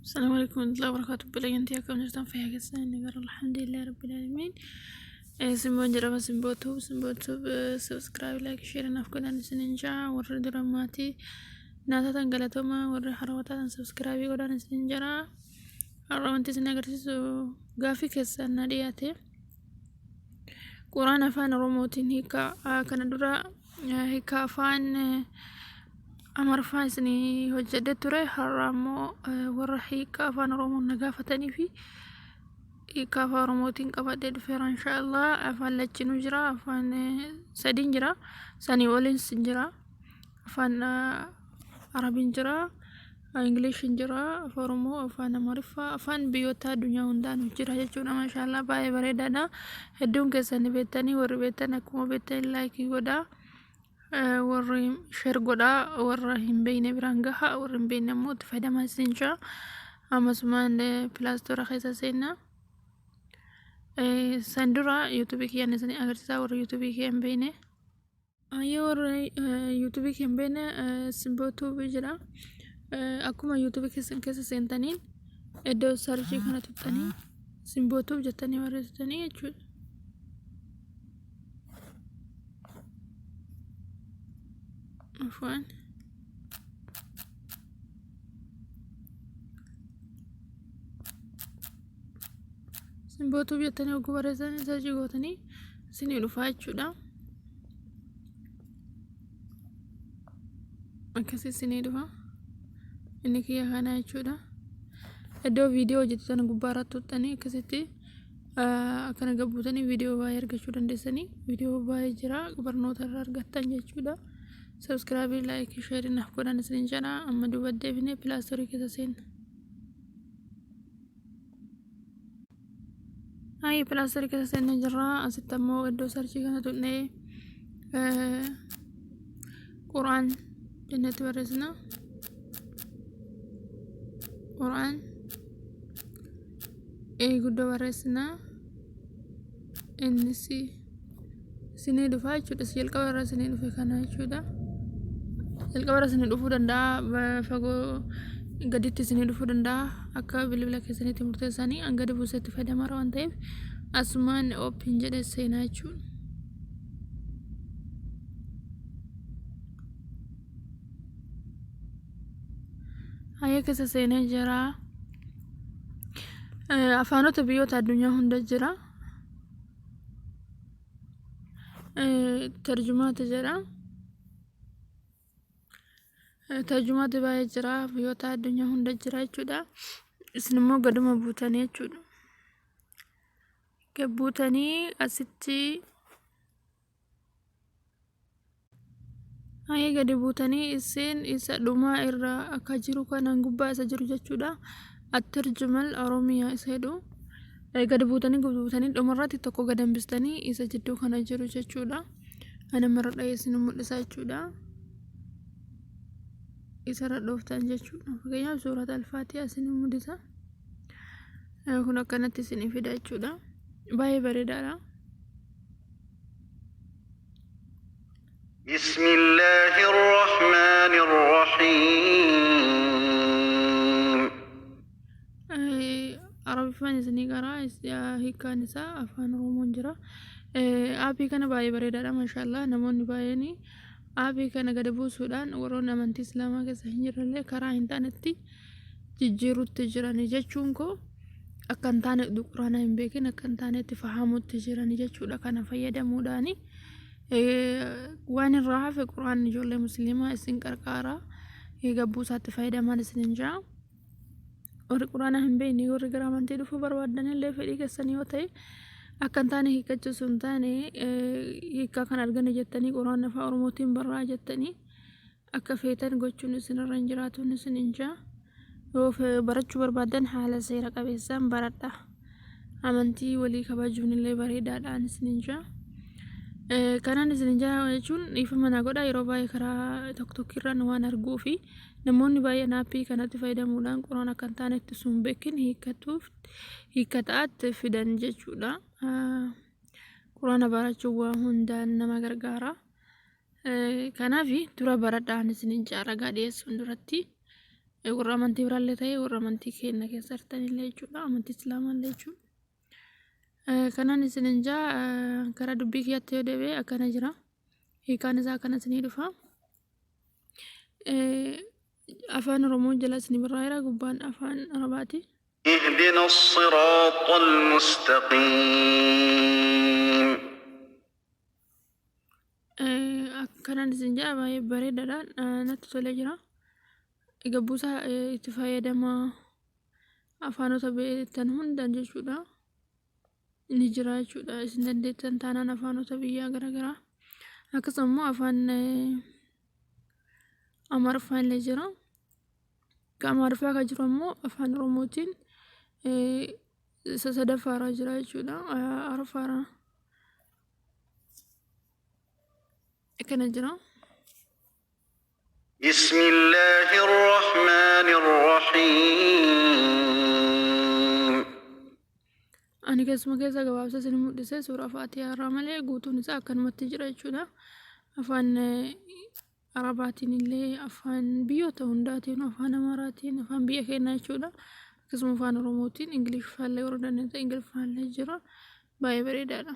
السلام عليكم ورحمة الله وبركاته. Obboleeyyantii akkam jirtan? Fayyaa keessan? Inni gara alhamdulillah rabbil alamin. Simboon jedhama, Simboo Tube. Simboo Tube subscribe, like, share naaf godhan isinin jaa. Warri dura maatii naa taatan galatooma, warri haarawaa taatan subscribe godhan isinin jira. Har'a wanti isin agarsiisu gaaffii keessan na dhiyaate. Quraan afaan Oromootiin hiika kana dura hiika afaan Amaariffaa isinii hojjedhe ture. Har'a ammoo warra hiika afaan Oromoon na gaafatanii fi hiika afaan Oromootiin qabadhee dhufeera inshaallah. Afaan lachinuu jira, afaan sadiin jira, sanii oliins jira. Afaan Arabiin jira, Ingiliishiin jira, afaan Oromoo, afaan Amaariffaa, afaan biyyoota addunyaa hundaan jira jechuudha. Maashaallah, baay'ee bareedaadha. Hedduun keessan ni beektanii, warri beektan akkuma beektan like godhaa. Warri share godhaa, warra hin beekne biraan gaha, warri hin beekne immoo itti fayyadamaa isin jira. Ammasumaan Play Store keessa seenna. San dura YouTube kiyyaan isin agarsiisaa, warri YouTube kiyya hin beekne. Ayyee, warri YouTube kiyya hin beekne, Simboo Tube jira. Akkuma YouTube keessan keessa seentaniin iddoo search kana tuqxanii Simboo Tube jettanii barreessitanii jechuudha. Afaan. Simboo Tube jettanii hogguu barreessanii search gootanii isinii dhufaa jechuudha. Akkasii isinii dhufa. Inni kiyya kana jechuudha. Iddoo viidiyoo hojjetan gubbaa irratti tuqxanii akkasitti akkana gabbuutanii viidiyoo baay'ee argachuu dandeessanii. Viidiyoo baay'ee jira, barnoota irraa argattan jechuudha. Subscribe, like, share naaf godhan isinin jedha. Amma duuba deebinee Play Store keessa seenna. Ayi, Play Store keessa seennee jirra. Asitti ammoo iddoo search kana tuqnee Quraan jennetti barreessina. Quraan ee guddoo barreessina. Innis isinii dhufa jechuudha. Jalqaba irra isinii dhufe kana jechuudha. Jalqaba irra isinii dhufuu danda'a. Fagoo gaditti isinii dhufuu danda'a. Akka bilbila keessaniitti murteessanii hanga gadi buusetti fayyadamaa waan ta'eef asumaan open jedhee seenaa jechuudha. Hayya, keessa seenee jira. Afaanota biyyoota addunyaa hunda jira. Tarjumaatu jedha. Tarjumaatu baay'ee jira. Biyyoota addunyaa hunda jira jechuudha. Isin immoo gaduma buutanii jechuudha. Gad buutanii asitti. Hayya, gadi buutanii isin isa dhumaa irra akka jiru kanan gubbaa isa jiru jechuudha. Attarjumal Oromiyaa isa jedhu. Gadi buutanii, gadi buutanii dhumarratti tokko gad hambistanii isa jidduu kana jiru jechuudha. Ani marra dhahee isin mul'isa jechuudha. Isarra dhooftan jechuudha. Fakkeenyaaf suurata Alfaatihaa isin mul'isa. Kun akkanatti isin fida jechuudha. Baay'ee bareedaadha. بسم الله الرحمن الرحيم. Arabiffaan isinii qaraa, hiikkaan isaa afaan Oromoon jira. App kana baay'ee bareedaadha, maashaallah. Namoonni baay'een app kana gadi buusuudhaan warroonni amantii Islaamaa keessa hin jirrellee karaa hin taanetti jijjiirutti jirani jechuun koo, akka hin taane quraana hin beekin akka hin taanetti fahamutti jirani jechuudha kana fayyadamuudhaani. Waan irraa hafe quraan ijoollee musliimaa isin qarqaara, gabbuu isaatti fayyadaman isin hin jaa. Warri quraana hin beekne, warri gara amantii dhufuu barbaadan illee, fedhii keessan yoo ta'e, akka hin taane hiikkachiisu hin taane hiikkaa kan argane jettanii quraana afaan Oromootiin barraa jettanii akka feetan gochuun isinirra hin jiraatu isin hin jaa. Yoo barachuu barbaadan haala seera qabeessaan baradha. Amantii walii kabajuun illee bareedaadhaan isin hin jaa. Kanaan isin hin jaa jechuun dhiifama naa godha, yeroo baay'ee karaa tokko tokkirraan waan arguu fi namoonni baay'een app kanatti fayyadamuudhaan quraan akka hin taanetti sun beekin hiikkatuuf hiikkataatti fidan jechuudha. Quraana barachuun waa hundaan nama gargaara. Kanaaf dura baradhaan isin hin jaa ragaa dhiyeessuun duratti. Warra amantii biraallee ta'e warra amantii keenya keessa jirtanillee jechuudha. Amantii Islaamaallee jechuudha. Kanaan isinin jaa karaa dubbii kiyyaatti yoo deebi'e akkana jira. Hiikaan isaa akkana isinii dhufa. Afaan Oromoo jala isinii barraa'eera gubbaan afaan Arabaati. اهدنا الصراط المستقيم. Akkanaan isin jaa baay'ee bareedaadha natti tolee jira. Gabbuusaa itti fayyadamaa afaanota beektan hundan jechuudha. Ni jira jechuudha. Isin dandeettan taanaan afaanota biyyaa garaagaraa. Akkasuma immoo afaan Amaariffaa illee jira. Ka Amaariffaa kan jiru ammoo afaan Oromootiin isa sadaffaarra jira jechuudha. Arfaffaarra akkana jira. بسم الله الرحمن الرحيم. Ani keessuma keessa gabaabsa isin mul'ise suuraa Faatihaa irraa malee guutuun isaa akkanumatti jira jechuudha. Afaan Arabaatiin illee afaan biyyoota hundaatiin afaan Amaaraatiin afaan biyya keenyaa jechuudha. Akkasuma afaan Oromootiin Ingiliffaallee warra dandeettan Ingiliffaallee jira. Baay'ee bareedaadha.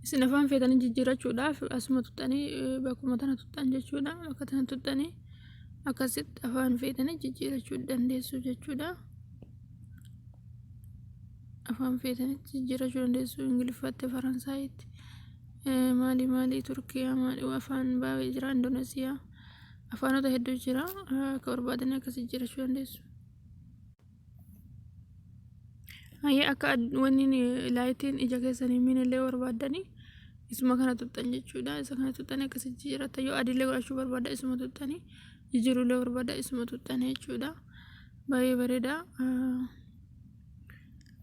Isin afaan feetanii jijjiirrachuudhaaf asuma tuxxanii bakkuma tana tuxxan jechuudha. Bakka tana tuxxanii akkasitti afaan feetanii jijjiirrachuu dandeessu jechuudha. Afaan feetanitti jijjiirrachuu dandeessu Ingiliffatti, Faransaayitti, maali maali Turkiyaa maali afaan baay'ee jira Indoneesiyaa afaanota hedduu jira akka barbaadanii akkas jijjiirrachuu dandeessu. Hayyee akka wanni laayitiin ija keessanii miin illee barbaaddanii isuma kana tuxxan jechuudha. Isa kana tuxxanii akkas jijjiirratta yoo adiillee godhachuu barbaadda isuma tuxxanii jijjiiruullee barbaadda isuma tuxxanii jechuudha. Baay'ee bareeda.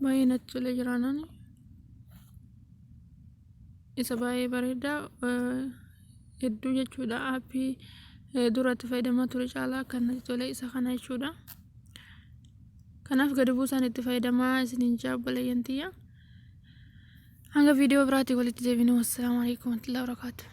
Baay'ee natti tolee jiraanaan isa baay'ee bareeda hedduu jechuudha. Aappii duratti fayyadamaa ture caalaa kan natti tole isa kana jechuudha. Kanaaf gadi buusaan itti fayyadamaa isiniin jaa obboleeyyan tiyya. Hanga viidiyoo biraatii walitti deebinu. Wassalaamu alaikum warahmatullahi wabarakaatuh.